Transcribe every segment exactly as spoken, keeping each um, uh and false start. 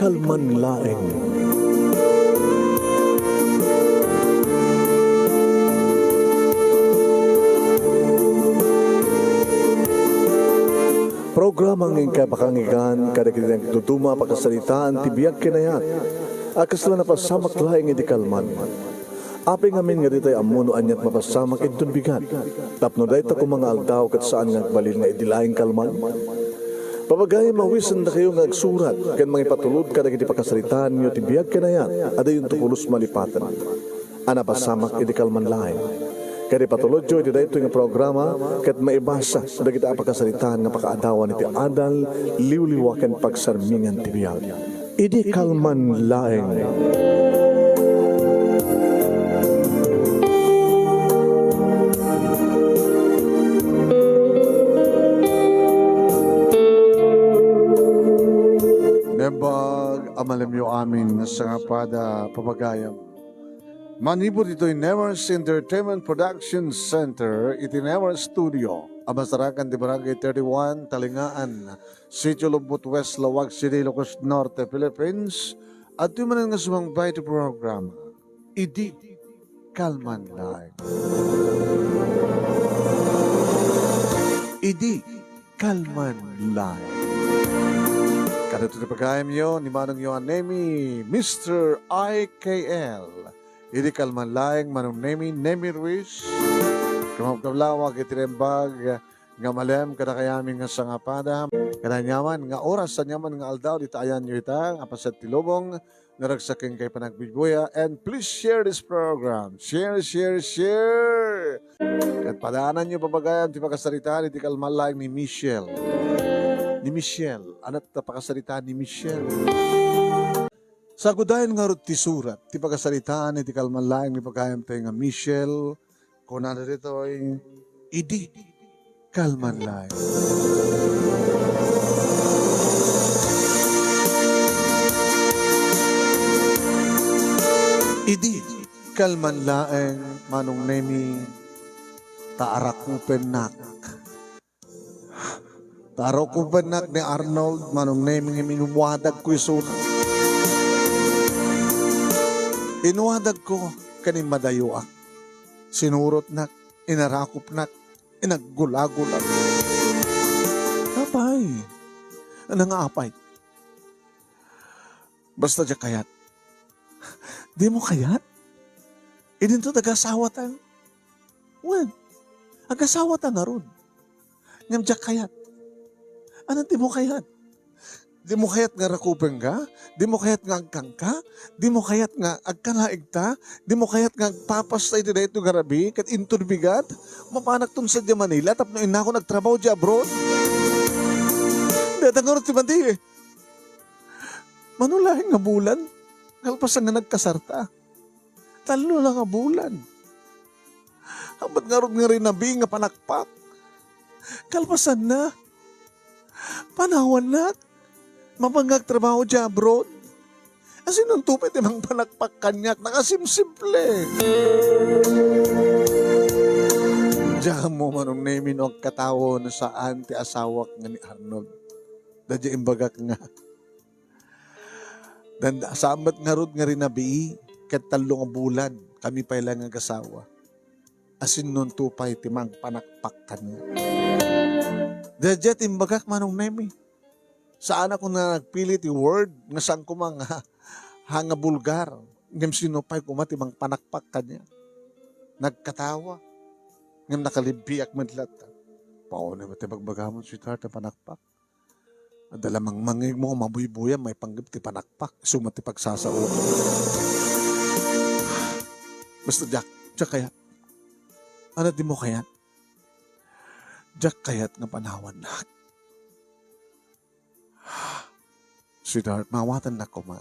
Kalman laeng. Programa nga inkay pakangigan kadagiti nagduduma a pakasaritaan ti biag ken ayat a kasla napasamak laeng idi kalman. Apay ngamin nga ditay ammo no aniat mapasamak inton bigat, tapno dayta koma nga aldaw ket saan nga agbalin nga idi laeng kalman? Papagayam, awisendakayo nga agsurat ken mangipatulod kadagiti pakasaritaanyo ti biag ken ayat a diyonto pulos malipaten a napasamak idi kalman laeng. Ket ipatulodyo iti daytoy nga programa ket maibasa dagiti a pakasaritaan nga pakaadawan iti adal, liwliwa ken pagsarmingan ti biag. Idi kalman laeng. Naimbag a malemyo amin nga sangapada, papagayam. Manipud ditoy Nemers Entertainment Production Center iti Nemers Studio a masarakan ti Barangay thirty-one, Talingaan, Sitio Lumbot West, Laoag City, Ilocos Norte, Philippines, adtoy manen nga sumangpet iti programa, Idi Kalman Laeng. Idi Kalman Laeng. Kadagiti pagayamyo ni manongyo a Nemi, Mister I K L. Idi Kalman Laeng, Manong Nemi, Nemi Ruiz. Kumabkablawak iti naimbag nga malem kadakayami nga sangapada. Kadakami nga oras, aniaman nga aldaw, dita ayanyo ita, nga paset ti lubong, naragsak kenka iti panagbibuya. And please share this program. Share, share, share! Ket padaananyo, papagayam, ti pakasaritaan iti kalman laeng ni Michelle. Ni Michelle. Ania ti pakasaritaan ni Michelle? Sagudayen ngarud ti surat ti pakasaritaan iti kalman laeng ni pagayamtayo nga Michelle. Kunana ditoy, Idi kalman laeng. Idi kalman laeng, Manong Nemi, ta arakupennak. Ta arakupennak ni Arnold, Manong Nemi, ngem inwadagko isuna. Inwadagko ken immadayoak. Sinurotnak, inarakupnak, inaggulagulak. Apay? Ania nga apay? Basta diak kayat. Dimo kayat? Idinto agasawata. Wen, agasawata ngarud. Ngem diak kayat. Ania dimo kayat? Dimo kayat nga rakupenka? Dimo kayat nga agkanka? Dimo kayat nga agkanaigta? Dimo kayat nga agpapasta iti daytoy nga rabii ket inton bigat? Mapanakton sadiay Manila tapno innakon agtrabaho diay abroad? Dayta ngarud ti madi. Mano laeng nga bulan, kalpasan nga nagkasarta. Tallo la nga bulan. Abat ngarud nga rinabii nga panakpak. Kalpasanna, panawannak. Mapang nga agtrabaho diay abroad. Asinonto pay ti mangpanakpak kaniak, nakasimsimple. Diak ammo, Manong Nemi, no agkatawen saan ti asawak nga ni Arnold. Daydiay imbagak nga, dan-, saan met ngarud nga rinabii, ket tallo nga bulan, kami pay la nga agasawa. Asinonto pay ti mangpanakpak kaniak. Daydiay ti imbagak, Manong Nemi. Saanak nga nagpili ti word nga saan koma nga, ha, nga bulgar. Ngem sino pay koma ti mangpanakpak kaniak? Nagkatawa. Ngem nakalibbiak met latta. Paunay met ti bagbagamon, sweetheart, a panakpak. Adda la mangmangngegmo nga mabuybuyam, maipanggep ti panakpak. Isu met ti pagsasao. Basta diak, diak kayat. Ania dimo kayat? Diak kayat nga panawannak. Sweetheart, maawatannak koma.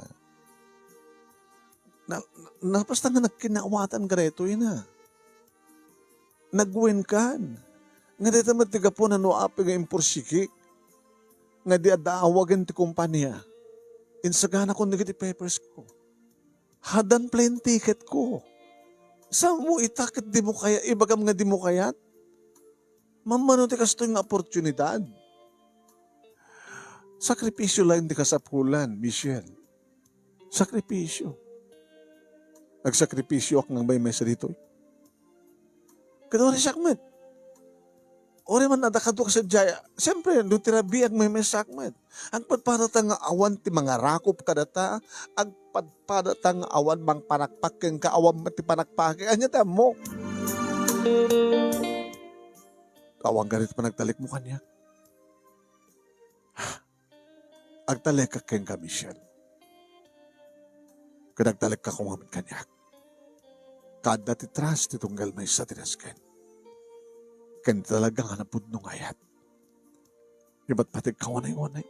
Na, na, basta nga nagkinaawatanka daytoy na. Nagwenkan. Nga dayta met ti gapuna no apay nga imporsikik. Nga di adda awagen ti kompania. Insaganakon dagiti papers ko. Hadan plane ticket ko. Samo ita ket dimo kayat, ibagam nga dimo kayat? Mammano ti kastoy nga oportunidad? Sakripisio laeng ti kasapulan, Michelle. Sakripisyo. Agsakripisyoak nga agmaymaysa ditoy. Ket uray siak met. Uray man adda kadu a sadiay, siyempre, no ti rabii, agmaymaysaak met. Agpadpadata nga awan ti mangarakop kadata, agpadpadata nga awan mangpanakpak kenka, awan met ti panakpak. Ania ti ammok? Awan gayam ti panagtalekmo kaniak. Agtalekak kenka, Michelle. Ket agtalekka koma met kaniak. Kaadda ti trust ti tunggal maysa ti nasken. Ken talaga nga napudno nga ayat. Ipatpategka unay-unay.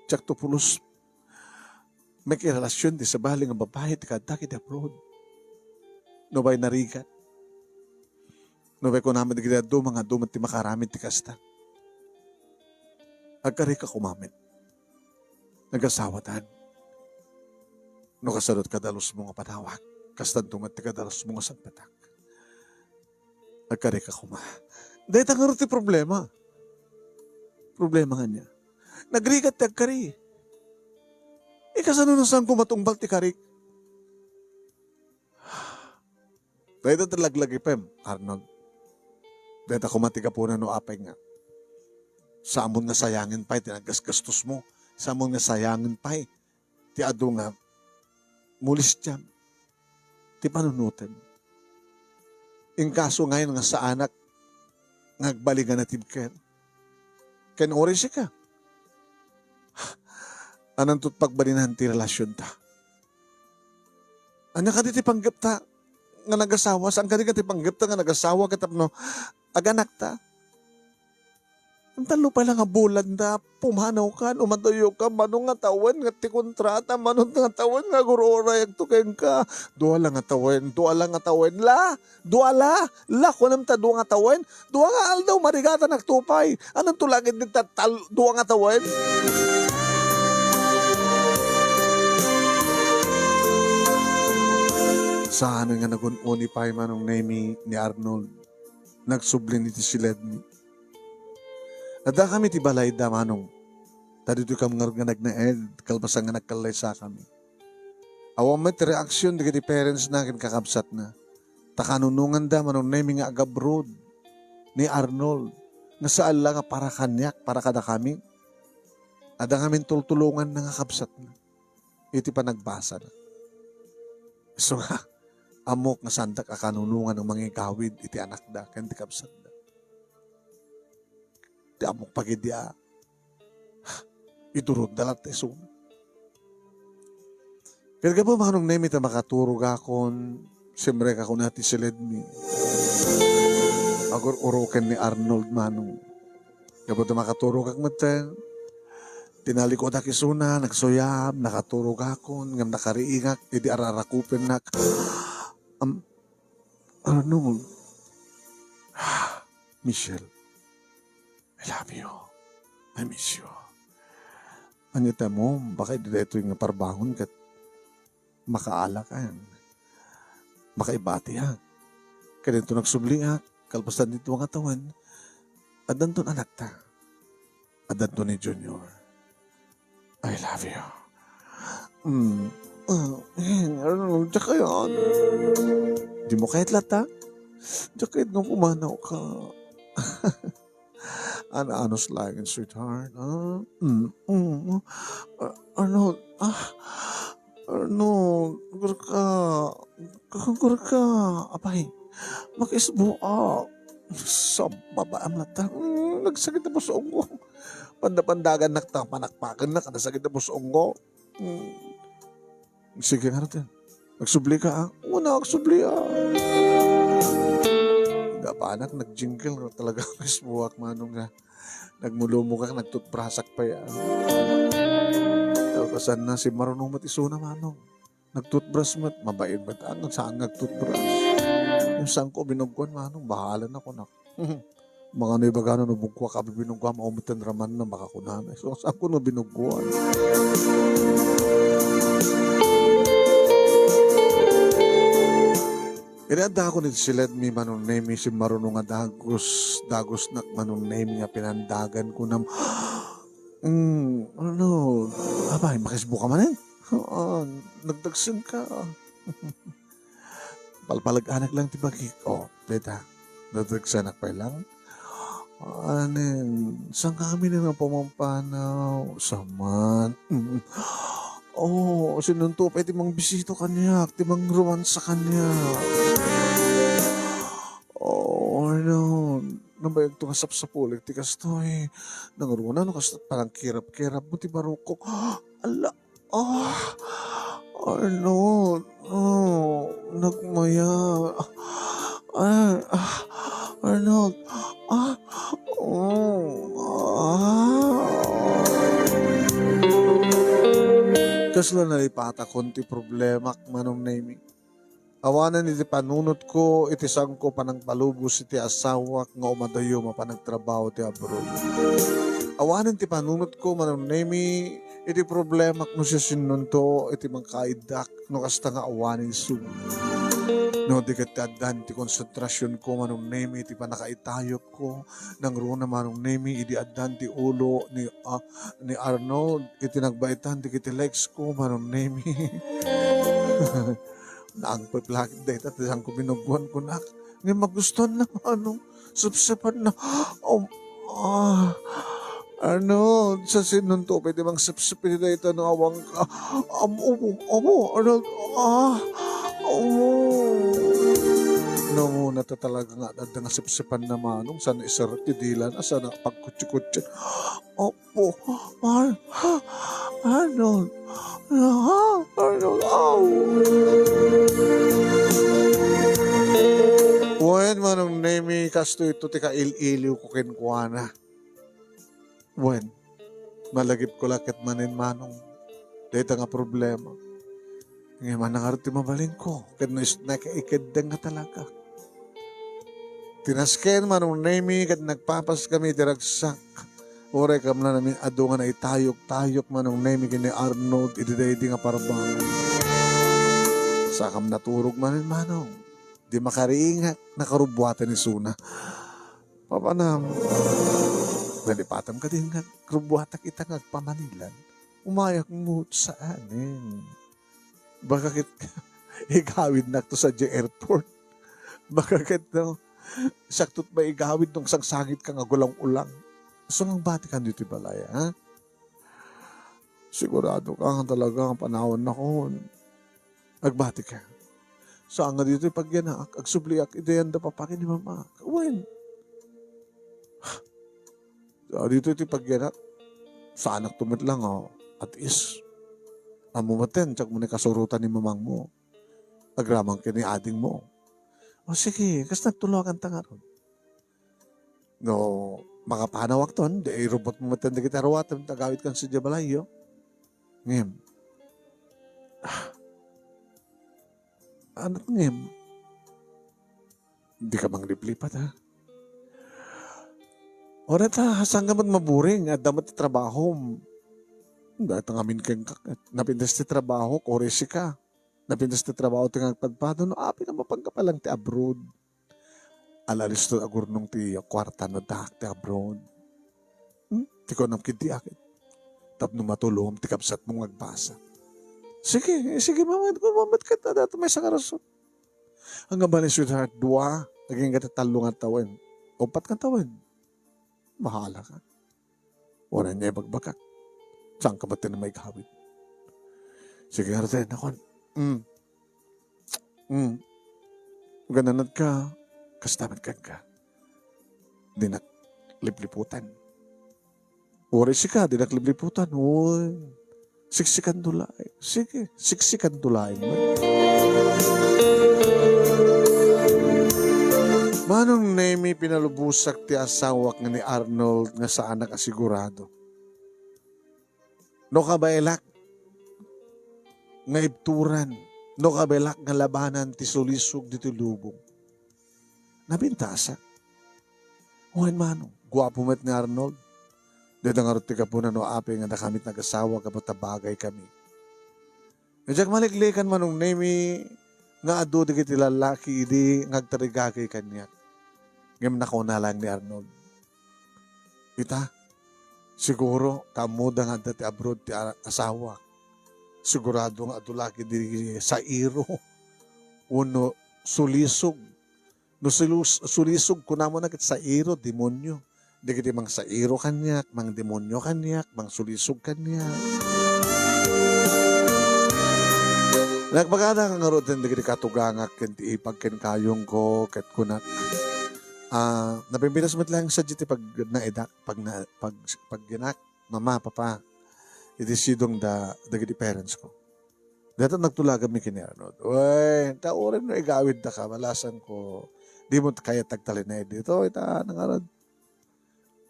Diak to pulos makirelasion ti sabali nga babai ti kaaddak iti abroad. Nupay narigat. Nupay kunam dagiti dadduma nga adu met ti makaaramid ti kasta. Agkarika koma met. Nagasawadan. No kasaluet kadalusmo nga panawag, kastanto met ti kadalusmo nga sangpetak. Agkarika koma. Dayta ngarud ti problema. Problema nga ania? Nagrigat ti agkari. Ikasano no saanko matungbal ti karik? Dayta ti laglagipem, Arnold. Dayta koma ti gapuna no apay nga. Saanmon nga sayangen pay ti naggasgastos mo. Saanmon nga sayangen pay ti adu nga mulistiam ti panunotem. Inkaso ngayon nga saanak nga agbali nga native care. Ken uray sika. Ananto ti pagbalinaen ti relasionta? Ania kadi ti panggepta nga nagasawa? Saan kadi nga ti panggepta nga nagasawa ket tapno aganakta? Anta pay la nga bulanda, pumanawka, umadayoka, mano nga tawen nga ti kontrata, mano nga tawen nga agur-urayagto kenka. Dua la nga tawen, dua la nga tawen la, dua la, la, kunem ta dua nga tawen, dua nga aldaw, marigatanak to pay. Ananto la ket dita tal-, dua nga tawen? Saan nga nagun-uni pay Manong Nemi ni Arnold. Nagsublin iti siledmi. Addakami ti balayda, Manong. Ta ditoy kam ngarud nga nagnaed, kalpasan nga nagkallaysakami. Awan met ti reaksion dagiti parentsna ken kakabsatna. Ta kanunonganda, Manong Nemi, nga agabroad ni Arnold, nga saan la nga para kaniak, para kadakami. Adda ngamin tultulonganna nga kabsatna iti panagbasana. Isu nga, ammok nga saandak a kanunongan a mangigawid iti anakda ken ti kabsatda. Ti ammok pay idi a, iturotda latta isuna. Ket gapu, Manong Nemi, ta makaturogakon, simrekak unay ti siledmi. Agur-uroken ni Arnold, Manong. Gapu ta makaturogak metten, tinalikudak isuna, nagsuyam, nakaturogakon, ngem nakariingak idi ararakupennak. Am, Arnold. Michelle, I love you. I miss you. Ania ti ammom, baka idi daytoy nga parbangon ket makaalakan, makaibatiak. Kadinto nagsubliak, kalpasan dito nga tawen, addanton anakta. Addanton ni Junior. I love you. Mm. Ah, eh, ano, diak kayat. Di mo kayat latta? Diak kayat nga pumanawka. Ano, ano, sweetheart, ah? Mm, mm. Ah, ano, ah, ano, gurka, gurka, apay, makisbo, ah. Sa babaam latta, mm, nagsakit na puso ko. Panda-pandagannak ta, panakpakannak, nagsakit na puso ko. Hmm. Sige nga natin. Nagsubli ka, ah? Oo na, nagsubli, ah. Gapanak, nagjingkel nga talaga ang isbuak, Manong, nga nagmulumukak, nagtutbrasak pa, ah. Kalpasan na, si marunong met isuna, Manong. Nagtutbras met, mabait met, ah, saan nga agtutbras. Yung saan ko binugkuan, Manong, bahala na ko, nak. Mangano ibagano no bugkuak a bibinugkuam, aw metten ramanna, makakunana. So, saan ko no binugkuan? Iri adda ko ni siledmi Manong Nemi, simmarunong nga dagus, dagusnak Manong Nemi nga pinandagan ko nam-, Mm, ano, apay, makisbo ka manen? Ah, nagdagsenka. Palpaleg-anak lang ti bagik. O, dayta. Nadagsanak pay lang. Anen, saan ka kami na napamampanaw? Saman. Mm. O, sinunto pay ti mangbisita kaniak, ti mangromansa kaniak. O, ano, nabayagto nga sapsapulik ti kastoy. Nangruna no kasta panangkirap-kirap mo ti barukok. Ala, ah, Arnold, oh, nagmaya. Ah, ah, Arnold, ah, oh, ah. Kasla nalipatakon ti problemak, Manong Nemi. Awanen iti panunotko iti saanko panangpalubos iti asawak nga umadayo mapan agtrabaho ti abroad. Awanen ti panunotko, Manong Nemi, iti problemak no siya sinunto iti mangkaiddak no kasta nga awanen isu. No di ket ti addan ti konsentrasionko, Manong Nemi, iti pannakaitayokko, nangruna, Manong Nemi, idi addan ti ulo ni, ah, ni Arnold iti nagbaitan dagiti legs ko, Manong Nemi. Naangpep la ket dayta ti saanko binuggoan kunak. Ngem magustuanna, manong, sepsepanna. Um, ah, ano, sa sinunto pay ti mangsepsep iti dayta no awan ka. Am, umo, umo, ano, ah, umo. No, muna ta talaga nga adda nga sepsepanna, manong, sana iserrek ti dilana, sana pagkutsi-kutsi. Apo, Ar-, Arnold, ah, Arnold, aw. Wen, Manong Nemi, kastoy ito ti kail-iliw ko kenkuana. Wen, malagipko la ket manen, manong, dayta nga problema. Ngem ania ngarud ti mabalinko, ket no is-, nakaikeddeng nga talaga. Tinasken, Manong Nemi, ket nagpapaskami iti ragsak. Uray kamnanamin adu nga naitayok-tayok, Manong Nemi, ken ni Arnold iti daydi nga parbangon. Sakam naturog manen, manong. Di makariingak, nakarubbuatan isuna. Papanam, nalipatam kadin nga rubbuatak ita nga agpamanilan. Umayak ngut saanen. Baka ket igawidnak to sadiay airport. Baka ket, no, siakto ti maigawid no agsangsangit ka nga agulang-ulang. Isu nga agbati kan ditoy balay, ha? Sigurado ka nga talaga nga panawannakon? Agbati ka. Saan nga ditoy pagyanak, agsubliak iti ayan da papa ken ni mama. Wen. Sa ditoy ti pagyanak, saanak to met lang, oh, at is. Ammo met ten, diak mo ni kasurotan ni mamangmo. Agraman ken ni adingmo. O sige, kas nagtulokanta ngarud. No makapanawakton, di irubbotmo met ten dagiti aruatem ta agawidkan sadiay balayyo. Ngem, ah, ano ngem? Dika mangliplipat, ha? Uray ta, saan ka met maburing? Adda met ti trabahom. Dayta ngamin kenka. Napintas ti trabaho, uray sika. Napintas ti trabaho ti nga agpadpado, no apay nga mapanka pay lang ti abroad. Ala listo agurnong ti kuarta no daak ti abroad. Hmm? Ti kunam ket diak. Tapno matulom ti kabsatmo nga agbasa. Sige, eh, sige, mama, kung mamet ket adda maysa nga rason. Ania bale, sweetheart, dua, agingga ti tallo nga tawen. Uppat nga tawen. Bahala ka. Wala niya ibagbagak. Saan ka ba tinamay gawid? Sige, Arden, nakon. Mm. Mm. Gananad ka, kasta met kenka. Dinak lipliputan. Uray sika, dinak lipliputan. Uy. Siksikan to laeng. Sige, siksikan to laeng. Manong Nemi, pinalubosak ti asawak nga ni Arnold nga saanak a sigurado. No kabaelak nga ibturan, no kabaelak nga labanan ti sulisog ditoy lubong. Napintasak. Wen, manong, guapo met ni Arnold. Dayta ngarud ti gapuna no apay nga dakami ti nagasawa gapu ta bagay kami. Diak maliklikan, Manong Nemi, nga adu dagiti lallaki idi nga agtarigagay kaniak. Ngem nakuna laeng ni Arnold, ita, siguro ta ammoda nga adda ti abroad ti a-, asawa. Sigurado nga adu la ket di sairo wenno sulisog. No sulus-, sulisog, kunamona ket sairo, demonio. Dagiti mangsairo kaniak, mangdemonio kaniak, mangsulisog kaniak. Nagpakada nga ngarud dagiti katugangak ken ti ipag ken kayongko, ket kunak, ah, napimpitas met laeng sadiay ti pag-, naidak, pag-, pag-, pagyanak, mama, papa, iti sidong da, dagiti parents ko. Dayta nagtulaganmi ken ni Arnold. Wen, ta uray no igawidda ka, balasangko, dimo kayat agtalinaed ditoy, ta nangarud.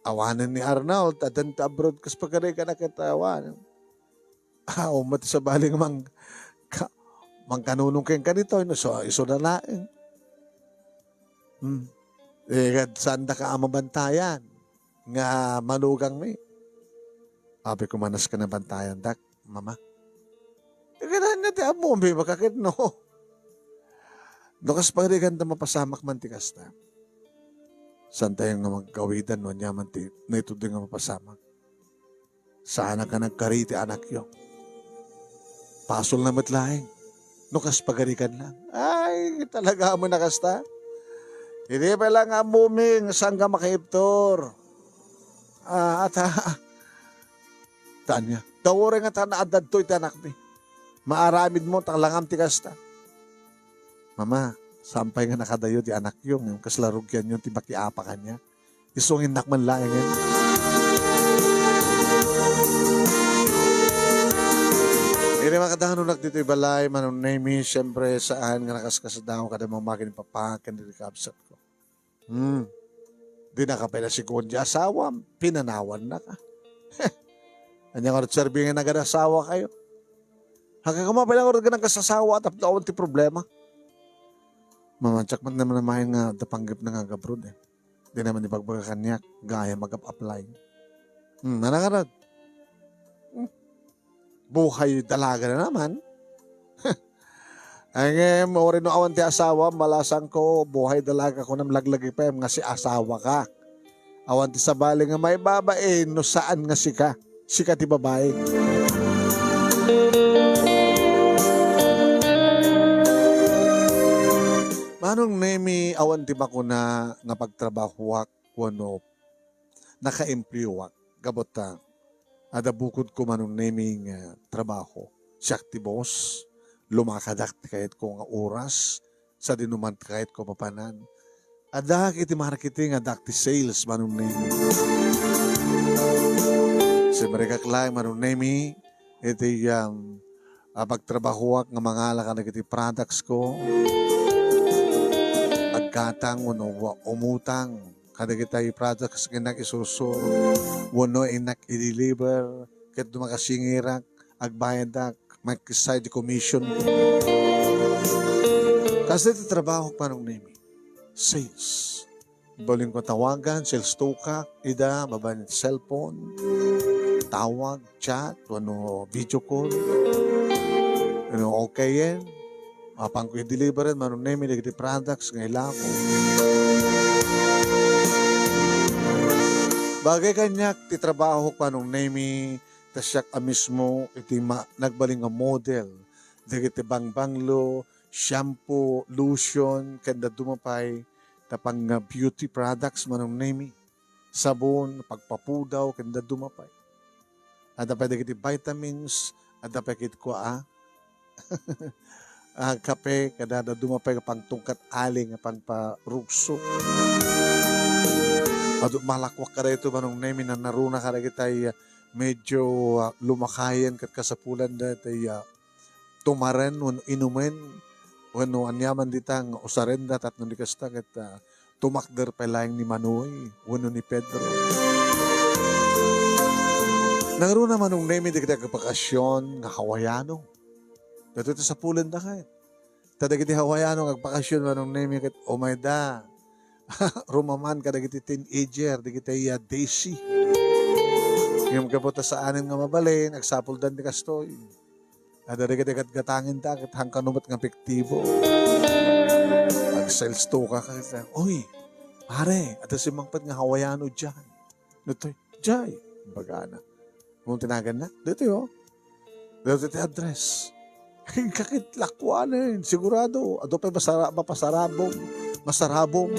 Awanen ni Arnold, addan ta abroad, kas pagarigan a ket awan. Ah, ummat sabali nga mang-, ka-, mangkanunong kenka ditoy, no, so, isu na laeng. Hmm. Eh, kad saan da ka a mabantayan nga manugangmi? Abi ko, manas ka nabantayan, dak, mama. Kailangan na ti ammomi, makaket no. No, kas pagarigan ta mapasamak man ti kasta. Saan tayo nga maggawidan no aniaman ti naitudloy nga mapasamak? Saan a nagkari ti anakyo? Pasolna met laeng no kas pagarigan lang. Ay, talaga mo na kasta? Idi pay lang ammomi nga saan ka makaibtur. Ah, ata, taan niya. Daw uray nga ta naadda ditoy ti anakmi. Maaramid mo, ta langam ti kasta. Mama, saan pay nga nakadayo ti anakyo, ngem kasla rugianyo ti makiapa kaniak. Isu nga innak man laeng. Idi makadanunak ditoy balay, Manong Nemy, siyempre, saan nga nakaskasdaaw kada mamagin ni Papa ken ditoy kabsat ko. Hmm. Di na ka pala siguan di asawam, pinanawan na ka. Anya nga serbi nga nagad-asawa kayo? Haka ka pala nga nagad-asawa, tapno awan ti problema. Mamansak man naman naman nga da panggep na nga agabroad eh. Di naman ipagbaga kaniak, gaya mag-apply. Hmm, nanangarad. Hmm. Buhay dalaga na naman. Ay, ngem, uray no awan ti asawa, malasangko, buhay dalaga ko nam laglagi pa nga si asawa ka. Awan ti sabali nga maibabain no saan nga sika. Sika ti babae. Manong Nemy, awan ti makuna nga pagtrabahoak wenno nakaempleoak. Gapu ta, adda bukodko, Manong Nemy, nga trabaho. Siak ti boss, lumakadak ti kayatko nga oras, sadino man ti kayatko mapanan. Addaak iti marketing, addaak ti sales, Manong Nemy. Simrekak laeng, Manong Nemy, iti, um, a, pagtrabahoak nga mangala kadagiti products ko. Aggatang wenno umutang kadagiti products nga innak isursuro wenno innak i-deliver, ket no makasingirak, agbayadak, makisay ti commission. Kasdi ti trabaho, Manong Nemy. Sales. Balin ko tawagan, sales talk-ak ida, babaen iti cellphone, tawag, chat, wenno video call. Wenno okay yen, apan ko i-deliver-en, Manong Nemy, dagiti products nga ilako. Bagay kaniak ti trabaho, Manong Nemy, ta siak a mismo iti ma-, nagbalin nga model dagiti bangbanglo, shampoo, lotion, ken dadduma pay, tapang nga beauty products, Manong Nemy, sabon, pagpapudaw, ken dadduma pay. Adda pay dagiti vitamins, adda pay kit kua, ah, ah, kape, kada dadduma pay nga pangtungkat ali nga pangparugso. Adu-, malakwak kadaytoy, Manong Nemy, nanaruna kadagitay, ah, medyo, ah, lumakayen ket kasapulan daytay, ah, tumaren wenno inumen wenno aniaman dita nga usarenda tapno di kasta ket, ah, tumakder pay laeng ni Manoy wenno ni Pedro. Nangruna, Manong Nemy, dagiti agbakasyon nga Hawaiano. Daytoy ti sapulenda ket. Ta dagiti Hawaiano nga agbakasyon, Manong Nemy, ket umayda rumaman kadagiti teenager, dagiti, ah, Desi. Ngem gapu ta saanen nga mabalin, agsapuldan ti kastoy. Adda dagiti gatgatangenda ket hankano met nga epektibo. Ag-sales talk-ak ket, "Oy, pare, adda simmangpet nga Hawaiano diay." Ditoy, "Diay," imbagana. Ngem ti naganna, ditoy, oh. Daytoy ti address. Inka ket lakuanen, sigurado, adu pay masara-, mapasarabong, masarabong.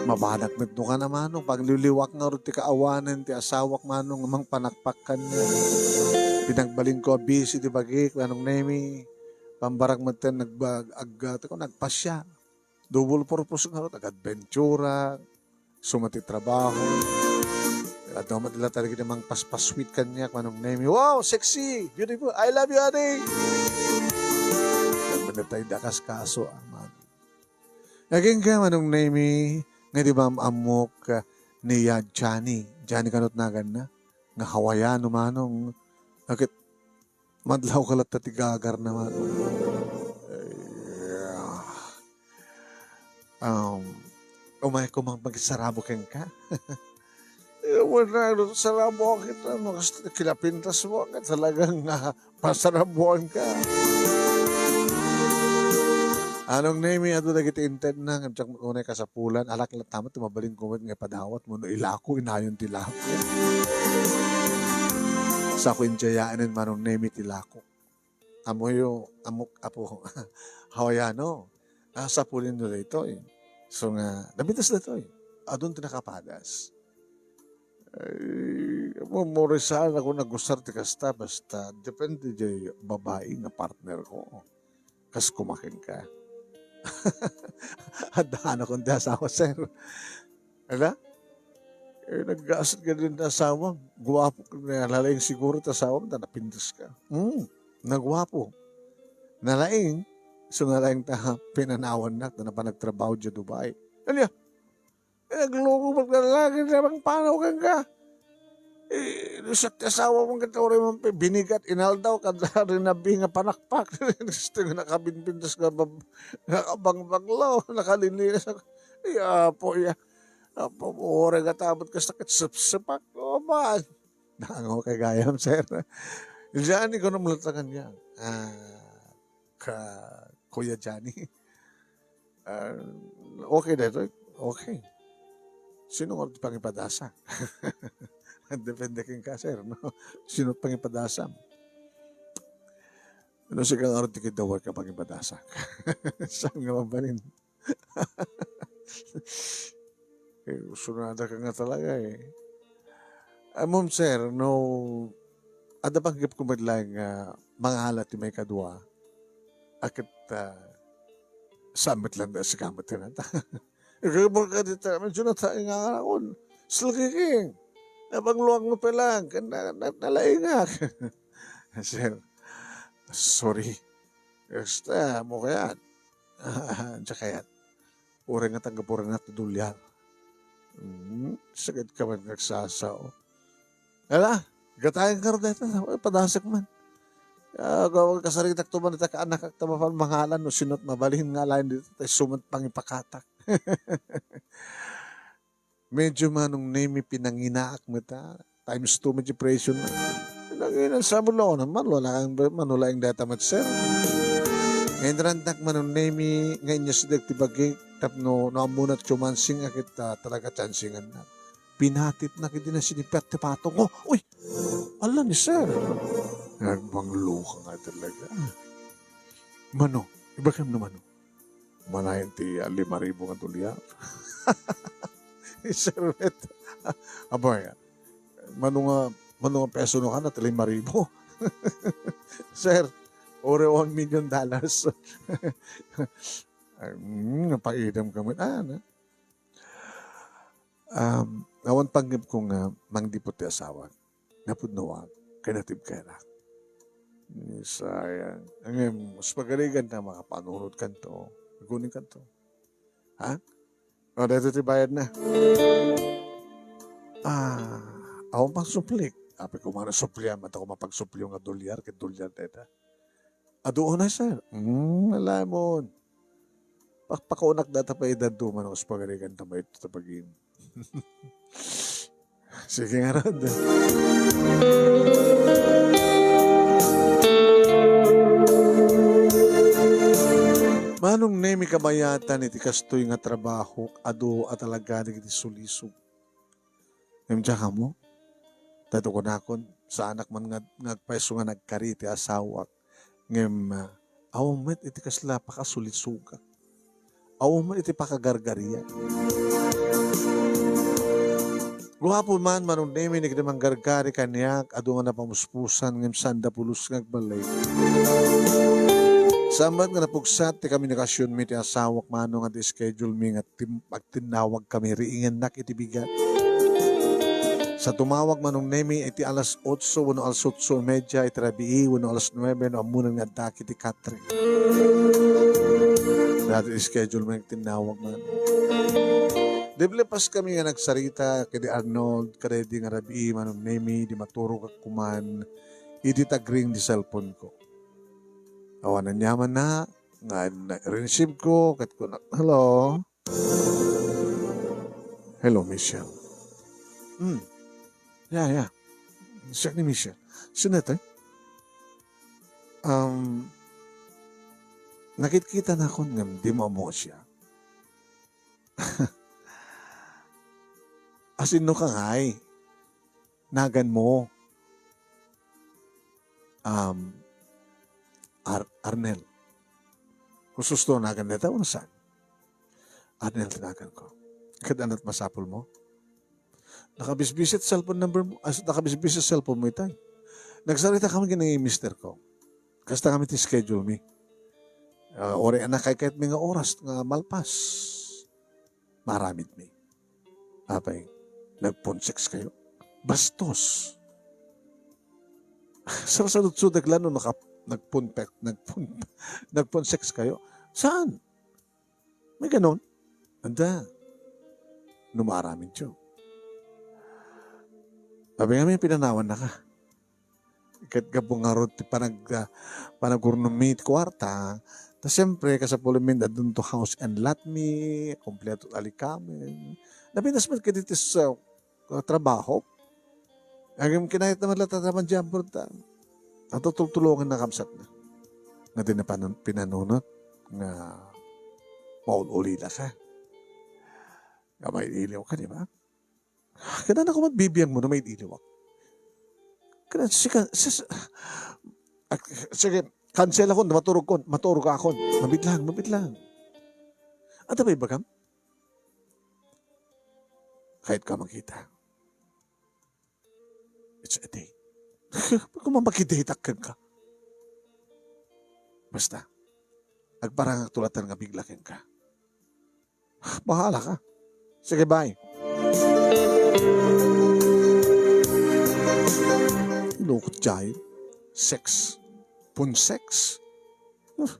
Mabanak met no ka na, Manong, pagliwliwak ngarud ti kaawanen ti asawak, Manong, nga mangpanakpak kaniak. Pinagbalinko a busy ti bagik, Manong Nemi. Pambarak met ten nagba-, ag-, ag-, nagpasya. Double purpose ngarud, ag-adventura, sumati trabaho. Adda met la talaga ti mangpaspasweet kaniak, Manong Nemi. "Wow, sexy, beautiful, I love you, honey." Nagmanatay da kas kaso, ah, man. Agingga, Manong Nemi, nga di ba am-ammok, ah, ni, ah, Johnny? Johnny kanut naganna? Nga Hawaiano, Manong. Agit Madlawka latta ti gagarna, Manong. Ay, ah. Um, umayko mang magsarabo kenka. Eh, wala, sarabo kita, no? Kasta kinapintas mo, nga talagang, ah, pasarabuan ka. Manong Nemi, adu dagiti intedna, nga diak unay kasapulan, alak latta met, mabalin ko met nga ipadawat mo, no ilako, inayon ti lako. Sako injayanen, Manong Nemi, ti lako. Ammoyo, ammok, apo, Hawaiano. Ah, sapulinyo daytoy. So nga, napintas daytoy. Adun ti nakapadas. Ay, mo-, murisan ako nagusar ti kasta, basta depende jay babai nga partner ko. Kas kumakin ka. Adda anakon ti asawa, sir. Ala? Eh, naggasat ka din ti asawam. Guwapo ka na, nalaing siguro ti asawam, ta napintas ka. Hmm, nagwapo. Nalaing, so nalaing ta pinanawannak, ta napan nagtrabaho diay Dubai. Ania? Eh, nagloko met ka lagi, ta mangpanaw kenka. Eh, no siak ti asawam ket uray man pay binigat, inaldaw, kada rinabi nga panakpak. Gusto nga nakabinbintas nga bab-, nakabangbanglo, nakalilinas. Ay, apo, ya. Apo, uray nga tabot kasta ket sepsepak. O, man. Nango kay gayam, sir. Johnny, kuno mo latta kaniak. Ah, ka, Kuya Johnny. Ah, okay daytoy. Okay. Sino nga ti pangipadasak? Depende kenka, sir, no? Sino pangipadasam? No, sika nga ti kidawat ka pangipadasak. Saan nga mabalin? Eh, sunada ka nga talaga, eh. Ammom, sir, no, adda panggepko met laeng nga mangala ti maikadua, a ket, ah, saan met laeng da sika met tinata. Ikaw ka dita, medyo nataing nga arakon. Still kicking. Nabangluak mo pa lang. Na, na, nalaingak. Sir, sorry. Basta, mo kayat. Diyan kayat. Uray nga taga-foreign nga ti dolyar. Hmm, sakit ka man nagsasao. Ala, gatayan ka rin dito. Ay, padasek man. Ah, gawag kasaritak to man, ita ka anak, ta mapan mangalan, no, sinot mabalin nga lain dito, tay sumat pangipakatak. Medyo Manong Nemi pinanginaak met, ah. Times two met ti presyo na. Nanginan sa bulo, naman, wala kang, manulaing data met, sir. Ngayon, randak Manong Nemi, ngayon niya siya ti bagi, tapno, no, amunat chumansing, akit, ah, talaga chansingan na. Pinatitna ket di na sinipiat ti patong. Oh, uy! Ala ni sir. Nagbanglo ka nga talaga. Mano, ibagam no mano. Manayon ti, ah, lima ribu nga dolyar. Sir, wait. Aboy, mano nga, mano nga peso no kana ti lima ribu? Sir, ore one million dollars. Ay, mm, napaidam ka met. Ah, na. Um, awan panggep ko nga mangdipot ti asawak. Napudno ak, ken natibkenak. Sayang. Ngem, mas pagarigan ta makapanunot kanto. Agunin kanto. Ha? O, dito ti bayad na. Ah, awan pang suplik. Api ko man supplian, mata ko mapagsupli nga dolyar, ket dolyar deta. Adu unay, sir. Hmm, alamon. Pakpakunak data pa edad duman, mas pagarigan ta maito ta pagin. Sige nga rod. Manong Nemi kabayatan iti kastoy nga trabaho, adu a talaga dagiti sulisog. Ngem diak ammo, Daytoy kunakon, saanak man nga, nga agpayso nga nagkari ti asawak. Ngem, ah, awan met iti kasla pakasulisogak. Awan met iti pakagargariak. Guapo man, Manong Nemi, ni kadi manggargari kaniak, adu nga napamuspusan, ngem saanda pulos nga agbalik. Saan met nga napugsat ti komunikasionmi ti asawak, Manong, nga ti schedule mi nga tim-, agtinnawag kami, riingennak iti bigat. Sa tumawag, Manong Nemi, iti alas otso wenno alas otso y media iti rabii wenno alas nuebe no ammonan nga adda iti katre. Dati schedule mo yung tinawag man. Deble pas kami nga nagsarita kay di Arnold, kada di nga rabii, Manong Nemi, di maturog ak kuman, idi tagring di cellphone ko. Awan aniaman na, nga na-receive ko, ket kunak, "Hello?" "Hello, Michelle." "Hmm. Yeah, yeah. Siak ni Michelle." "Sino ito?" "Um, nakit-kita na akon ngem di mo ammo siya." "Asin no ka ngay? Nagan mo?" Um, Ar-, Arnel. Husto nagan neta, unasan? Arnel ti nagan ko. Ket anat masapul mo? Nakabisbisi ti cellphone number mo, as, nakabisbisi ti cellphone mo itay. Nagsarita kami ken ni mister ko. Kasta kami ti schedule mi. Ah, ori a nakaykayat mi nga oras nga malpas. Maaramid mi. Apay, nagpon sex kayo? Bastos. Sarsaludsodek la no naka-, nagpon pe-, nagpon, nagpon sex kayo? Saan? May ganon? Anda? No maaramid yo. Sabi nga, may pinanawan na ka. Ket gapu ngarud ti panag-, ah, panagurnongmi ti kuarta, ta siempre, kasapulenmi, adunto house and lot mi, kompleto ti alikamen. Napintas met kaditi sa, ah, trabaho. Agim kinayat naman latta taman di abroad ta. Natutultulongan na kamsat na. Nga di na panan-, pinanunot nga maul-ulila ka. Nga mailiw ka, di ba? Kailangan ko magbibiag mo na may iliwak. Kailangan, sige, sis-, ak-, sige, cancel ako, maturog ko, maturog ako. Mabitlang, mabitlang. Ano ba ibagam? Kahit ka makita. It's a date. Kung mamakidate ka. Basta, agparang tulatan nga bigla ka. Bahala ka. Sige, bye. Lukot jay. Sex. Pun sex. Huh.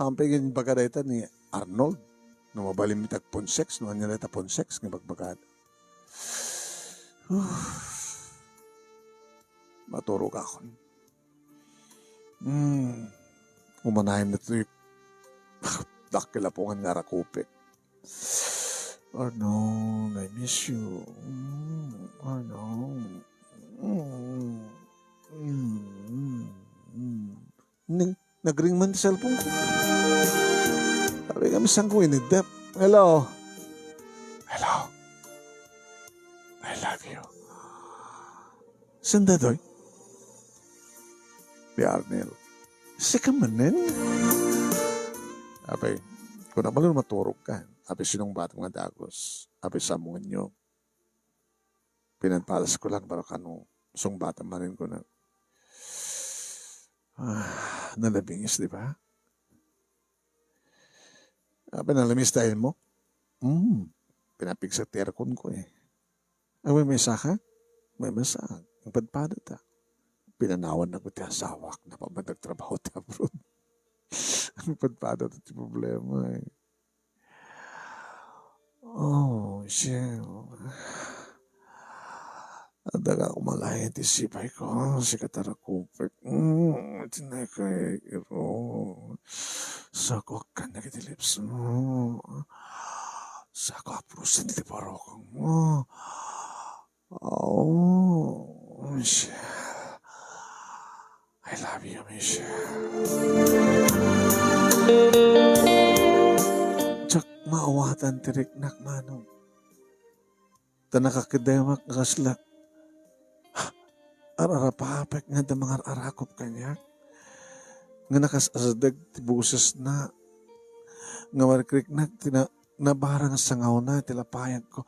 Hampay nga baga dayta ni Arnold. No mabalin mi tagpun sex, no anya dayta pun sex nga bagbaga. Huh. Maturog ako. Hmm. Umanayon na ito'y dakkel a pungan nga arakupit. Arnold, I miss you. Mm, Arnold. Mm, mm, mm. Nag-, nagring man ti cellphone ko. Sabi kami, saan ko inidep? Hello? Hello? I love you. Sanda, Doy? Di Arnel. Sika manen? Apay, kuna man maturog ka. Apay, sinungbat mo nga dagos. Apay, samungan nyo. Pinanpalas ko lang, pero kano, sungbatan manen ko na. Ah, nalabingis, di ba? Apay, nalamis tayo mo? Hmm, pinapigsa ti aircon ko eh. Ay, may mesa ka? May mesa. Ang padpada ta. Pinanawan na ko ti asawak, napaman nagtrabaho ti abroad. Ang padpada ta ti problema eh. Oh, siya. Adda ka kumalayan ti sipay ko, sika ta rakupek. Mm, tinay kay iro. Sako kan na kiti lips mo. Sako aprusan ti parokang mo. Oh, Michelle. I love you, Michelle. Diak maawatan ti riknak, manong. Ta nakakedemak nga kasla. Ar-arapapek nga adda mangar-arakop kaniak. Nga nakas-asadeg ti bosesna. Nga marikriknak ti na-, nabarang a sangawna iti lapayagko.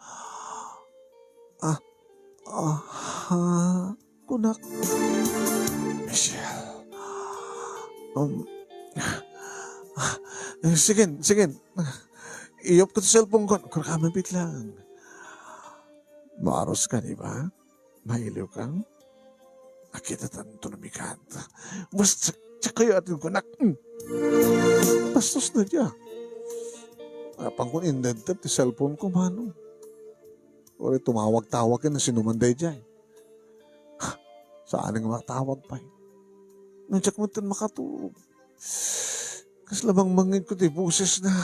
Ah, aha, kunak. Michelle. Um, ah, sige, sige. Iyupko ti cellphone ko. Kunam a mabiit lang. Maaruska, di ba? Mailiwka? Akitatanto no mikat. Basta, diak kayat ti kunak. Mm. Bastos na dia. Apan kun indebdeb ti cellphone ko, manong. Uray tumawag-tawag ken no sinuman daydiay. Ha, saan nga matawag pay. No diak metten makatulog. Kasla bangmangngegko ti bosesna.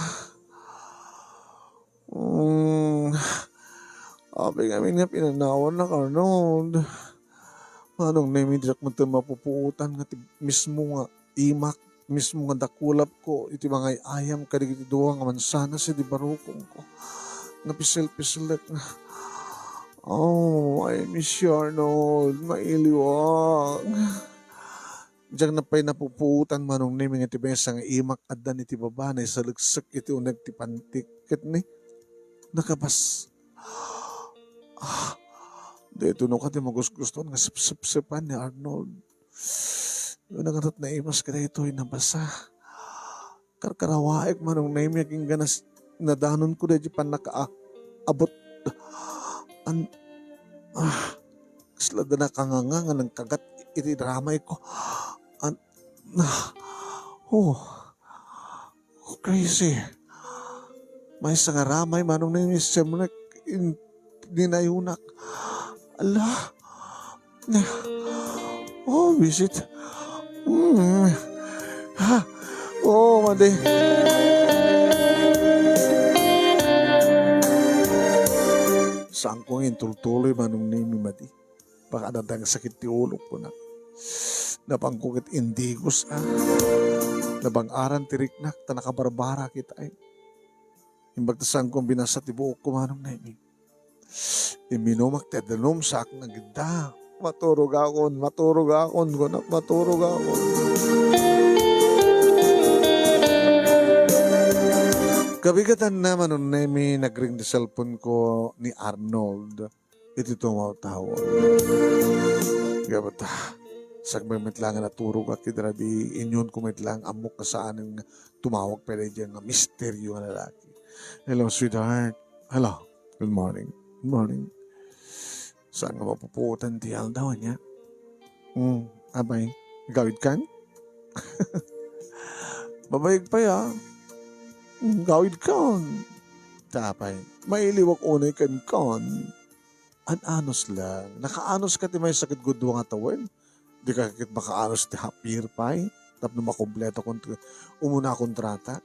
Hmm. Apay ngamin nga pinanawannak, Arnold. Manong Nemi, diak metten mapupuotan nga ti mismo nga imak, mismo nga dakulapko iti mangay-ayam kadagiti dua nga mansanas idi barukongko. Napiselpiselek nga, "Oh, I miss you, Arnold. Mailiwak." Diak pay napupuotan, Manong Nemi, nga ti maysa nga imak addan iti baba, naisaleksek iti uneg ti pantik. Ket ni, nakabas-, ah, daytoy no kadi magusgustuan nga sepsepsepan ni Arnold. Una nga naimas kadaytoy, nabasa. Karkarawaek, Manong Nemi, agingga nas-, nadanonko daydi pannaka-, abot. An-, ah, kasla da nakanganga nga nangkagat iti ramayko. An-, ah, oh, oh, crazy. Maysa nga ramay, Manong Nemi, semrek in-, ninayunak. Ala, oh, visit. Hmm. Ha? Oh, madi. Saanko nga intultuloy, Manong Nemi, madi. Baka adda nga sakit ti ulok, kunak. Napangko ket indigos, ah. Nabang-aran ti riknak, ta nakabarbara kita, eh. Imbag ta saanko binasa ti buokko, Manong Nemi. Imminumak ti danum, saak nga agidda. Maturogakon, maturogakon, kunak, maturogakon. Kabigatanna, Manong Nemi, nagring ti cellphone ko ni Arnold iti tumawtaw. Gabata, sakbay met lang nga naturogak iti rabii, inyunko met lang, ammok nga saanen nga tumawag pay daydiay nga misteryo nga lalaki. "Hello, sweetheart." "Hello. Good morning." "Good morning." Saan nga mapupuotan ti aldaw, ania? Hmm, apay, agawidkan? Mabayag pay, ah. Hmm, agawidkan. Apay, mailiwak unay kenkan. An-anus lang. Nakaanus ka ti maysa ket gudua nga tawen. Dika ket makaanus ti hapir pay. Tapno makompleto kon umuna a kontrata.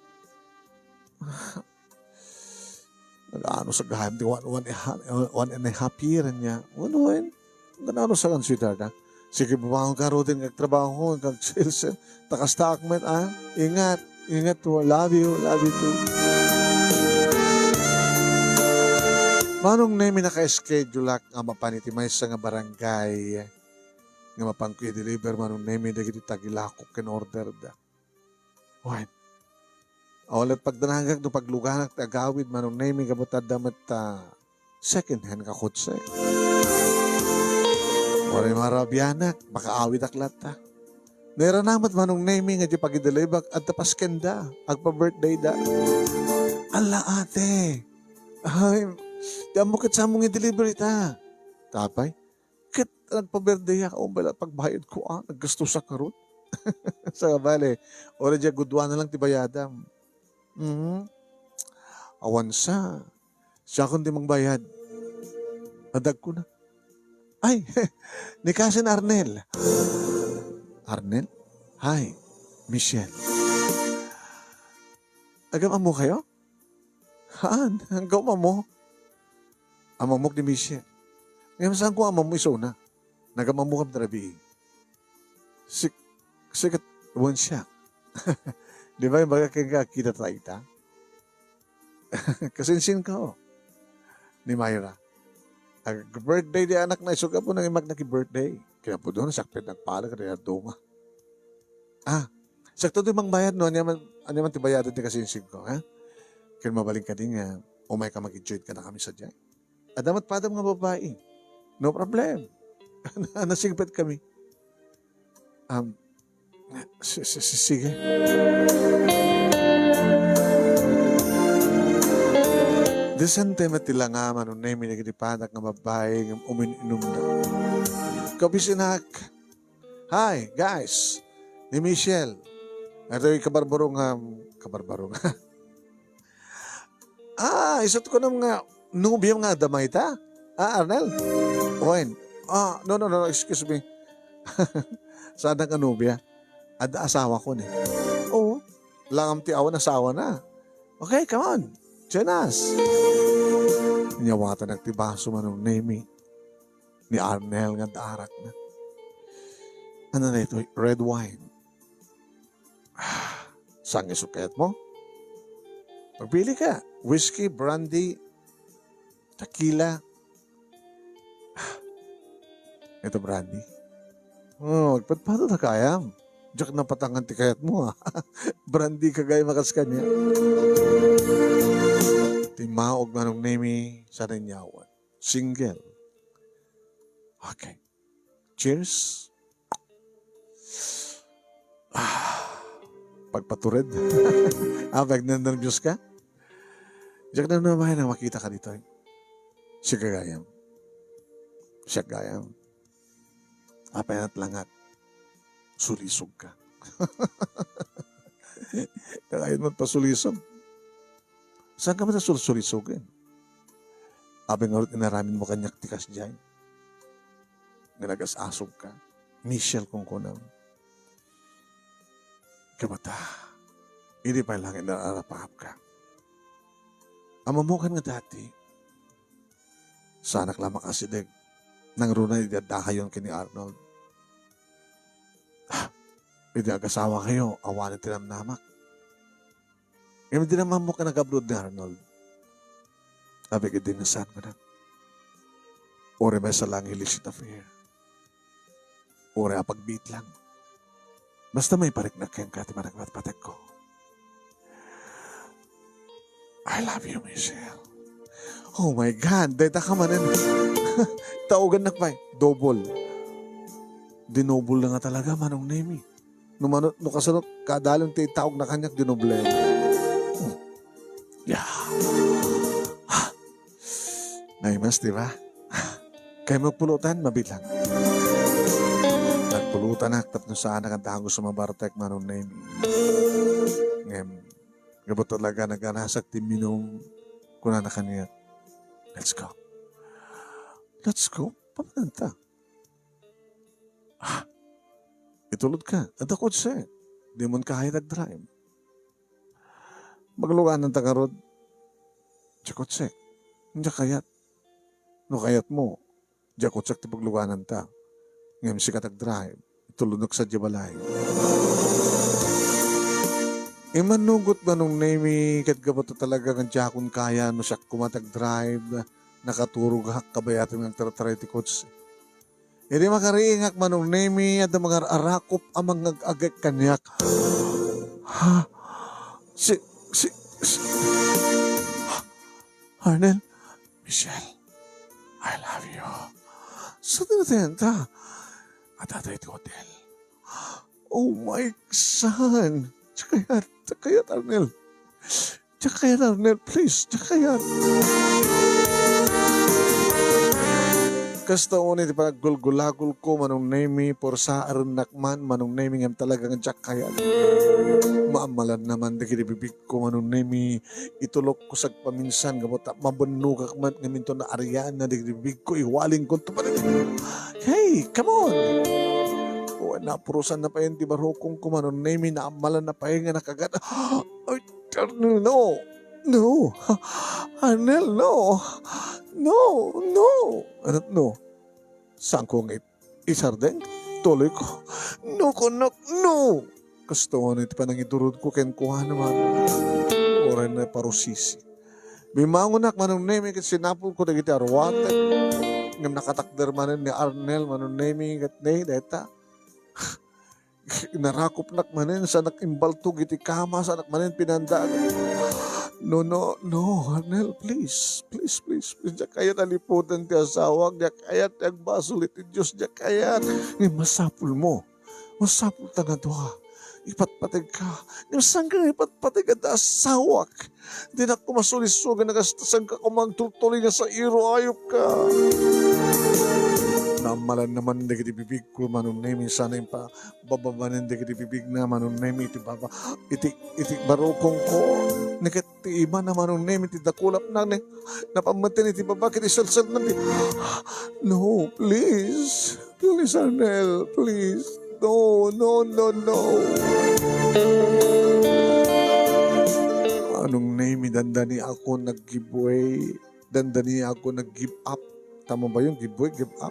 Nag-anus gayam ti one, one, one and a half year niya. Wen, wen. Nag-anus ka, sweetheart, ha? Sige, bumangon ka, Rodin, kag trabaho, kag sales, eh. Ta kastaak met, ah. Ingat. Ingat po. Love you. Love you too. Manong Nemi, naka-schedule ak nga mapan iti maysa nga barangay nga mapanko i-deliver, Manong Nemi, dagiti tagilakok ken order da. Wen. Awan la't pagdanagak no pagluganak ti agawid, Manong Nemi, gapu ta adda met, ah, second hand nga kotse. Uray marabianak, makaawidak latta. Nairana met, Manong Nemi, nga di pagidalibak, adda paskenda, agpa-birthday da. Ala, ate. Ay, di ammo ket saan mo nga i-deliver ita. Apay, ket nagpa-birthday ka, umbay la pagbayad ko, ah, naggastusak ngarud. Sa bale, uray diay gudua na lang ti bayadam. Mhm. Awan sa, siakon ti mangbayad. Adagko na. Ay, ni kasin Arnel. Arnel? Hi, Michelle. Agam-ammo kayo? Haan, agam-ammo. Am-ammok ni Michelle. Ngem saanko am-ammo isuna. Nagam-ammo kam ti rabii. Sik-, sikat wen siak. Di ba, imbagak kenka, agkita ta ita? Kasinsinko ni Myra. Ag-birthday di anakna, isu gapu nang immag naki-birthday. Kinapudno, siak pay nagpalag, kadi dadduma. Ah, siak to di mangbayad, no? Ania man, ania man ti bayadan ti kasingsingko, ha? Ken mabalin kadi nga, umayka mag-enjoy kadakami sadiay. Adda met padam nga babai. No problem. Nasingpet kami. Um, si-, si-, si-, sige. Disente met ti langa, Manong Nemi, dagiti padak nga babai nga umin-inumda. Kabisinak. Hi, guys. Ni Michelle. Ito yung kabarbarong, um, kabarbarong. Ah, isut ko nam nga nobia nga adda mayta. Ah, Arnel? Wen. Ah, no, no, no, no, excuse me. Saan nga nobia? Adda asawa ko ni. Oo. Langam ti awan asawa na. Okay, come on. Join us. Inyawatan ti baso, Manong Nemi, ni Arnel nga adda arak na. Ano na ito? Red wine. Saan nga isu kayatmo? Pagpili ka. Whiskey, brandy, tequila. Ito, brandy. Oh, agpadpado ta kayam. Diak napatangan ti kayatmo, ah. Brandy ka gayam a kas kaniak. Timmaog, Manong Nemi, saan nga inyawan? Single. Okay. Cheers. Ah, pagpatured. Ah, pag nerbios ka? Diak na naman ang makita ka dito, eh. Siak gayam. Siak gayam. Apay nat langak. Sulisog ka. Kakayon mo pasulisog. Saan ka man sulsulisogen? Apay ngarud inaramid mo kaniak ti kasdiay? Nga nagas-asog ka. Michelle, kunkunam. Kabata, idi pay langit na arapahap ka. Ammokan nga dati, saanak la makasideg. Nangruna idi adda kayon ken ni Arnold. Ah, idi agasawa kayo, awanen ti namnamak. Ngem idi namnammo ken nagablud ni Arnold, abeg idi nga saan kunak. Uray maysa lang illicit affair. Uray a pagbiit lang. Basta maipariknak kenka ti panagpatpategko. I love you, Michelle. Oh my God, dayta ka manen. Taugannak pay. Double. Dinouble na nga talaga, Manong Nemi. No mano, no kasano, kadalin ti itaogna kaniak, dinoble. Hmm. Yeah. Ha. Naimas, di ba? Kayatmo pulutan, mabiit lang. Nagpulutanak tapno saanak nga dagus a mabartek, Manong Nemi. Ngem, gapu talaga naganasak ti minum, kunana kaniak, "Let's go. Let's go. Papananta." Ah, itulod ka. Adda kotse. Dimon kayat agdrive. Pagluganan ta ngarud. Diak kotse. Diak kayat. No kayatmo, diak kotse ti pagluganan ta. Ngem sika ti agdrive. Itulodnak sadiay balay. Immanugot, Manong Nemi, ket gapu ta talaga nga diakon kaya no siak koma ti agdrive, nakaturogak kabayatan nga agtartaray ti kotse. Idi makariingak, Manong Nemi, adda mangar-arakop a mangag-agek kaniak. Ha? Si, si, si, Arnel, Michelle, I love you. Saan nga tayanta? Adda tayo ti hotel. Oh my son! Diak kayat, diak kayat, Arnel. Diak kayat, Arnel, please, diak kayat. Kasta unay ti panaggulgulagulko, Manong Nemi, pursaarennak man, Manong Nemi, ngem talaga nga diak kayat. Maammalanna man dagiti bibigko, Manong Nemi, itulokko sagpaminsan, gapu ta mabennogak met ngem inton naarianna dagiti bibigko, iwalingkonto pay. Hey, come on! O, napurosanna pay ti barukongko, Manong Nemi, naammalanna pay nga nakagat. Ay, Arnel, no! No! Arnel, no! No! No! Ano, no? Saanko nga it-, isardeng? Tuloyko. No, kunok, no! Kastoy iti panangiturodko kenkuana, man. Uray na parusisi. Bimmangonak, Manong Nemi, ket sinapulko dagiti aruatek. Ngem nakatakder manen ni Arnel, Manong Nemi, ket ne, dayta. Narakopnak manen, saanak imbaltog iti kama, saanak manen pinandagan. No, no, no, Arnel, please, please, please, please. Diak kayat a liputan ti asawak, diak kayat ti agbasol iti Dios, diak kayat. Ngem masapulmo. Masapul ta nga dua. Ipatpategka. Ngem saan ka nga ipatpateg adda asawak? Dinak koma sulisugan a kasta, saan ka koma agtultuloy nga sairo, ayupka. Naammalan naman dagiti bibigko, Manong Nemi, sana impa-, baba manen dagiti bibigna, Manong Nemi, iti baba, iti, iti barukongko. Neket ti imana, Manong Nemi, ti dakulapna, ne, napammeten iti baba, ket iselselna ti, "No, please. Please, Arnel, please. No, no, no, no." Manong Nemi, dandaniakon nag-give way. Dandaniakon nag-give up. Tama ba yun? Give way, give up?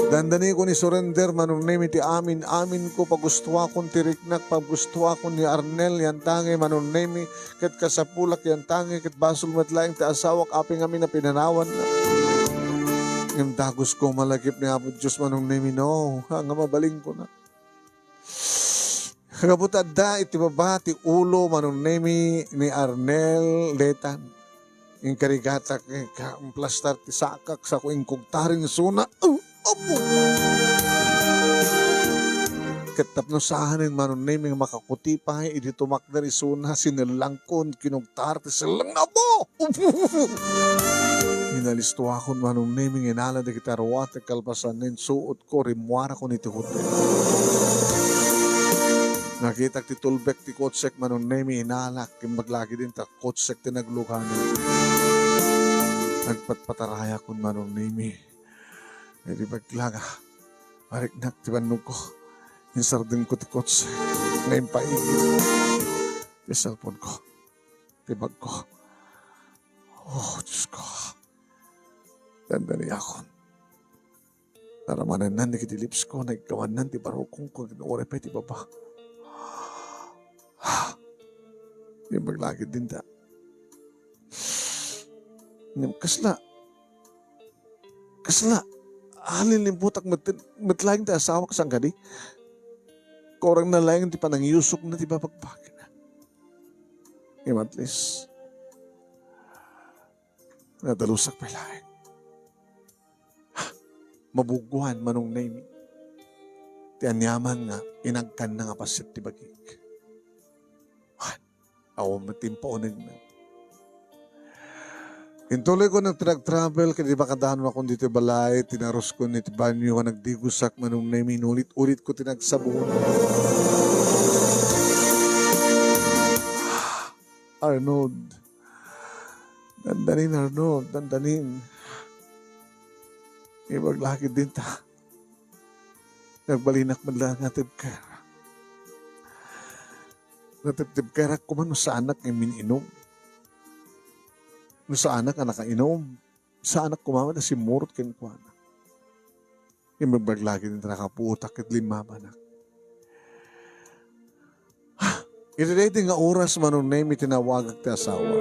Dandaniakon i-surrender, Manong Nemi, ti amin-aminko, pagustuakon ti riknak, pagustuakon ni Arnel, yantangay, Manong Nemi, ket kasapulak yantangay, ket basol met laeng ti asawak, apay ngamin a pinanawanna. Ngem dagus ko malagip ni Apo Dios, Manong Nemi, no, nga mabalinko na. Gapu ta adda iti baba ti ulo, Manong Nemi, ni Arnel Letan. Inkarigatak, inka-, implastar ti sakak, sako inkugtarin isuna. Uh, apo! Ket tapno saanen, Manong Nemi, nga makakuti pay idi tumakder isuna, sinellangkon, kinugtar ti sellengna. Apo! Inalistoakon, Manong Nemi, nga inala dagiti aruatek kalpasan, insuotko, rimmuarakon iti hotel. Nakitak ti tulbek ti kotsek, Manong Nemi, inalak, imbag lagi din ta kotsek ti nagluganan. Nagpatpatarayakon, Manong Nemi. Idi paglaga, ariknak ti bannogko. Insardengko ti kotse nga impaigid ti cellphone ko, ti bag ko. Oh, Diyos ko. Dandaniakon. Naramanennan dagiti lips ko, naiggawannan ti barukongko, ket uray pay ti baba. Imbag lagi din ta. Ngem kasla, kasla, alinlimputak met, met laeng ti asawak saan kadi. Kurangna laeng ti panangiyusokna ti babagbagina. Ngem at least, nadalusak pay laeng. Mabuguan, Manong Nemi, ti aniaman nga inagkanna nga paset ti bagik. Wan, awan met ti impaunegna. Intuloy ko nagtrag-travel ket di makadanuakon ditoy balay, tinaruskon iti banio nga nagdigosak, Manong Nemi, inulit-ulit ko ti nagsabon. Arnold. Dandanin, Arnold, dandanin. Ibaglakid din ta. Nagbalinak man lang nga tibker. Natibtibkerak koma no saanak nga min-inom. No saanak nga nakainom. Saanak koma nga simmurot kenkuana. Imbag lagi ti nakapuotak ket limmabanak. Iti daydi nga oras, Manong Nemi, tinawagak ti asawa.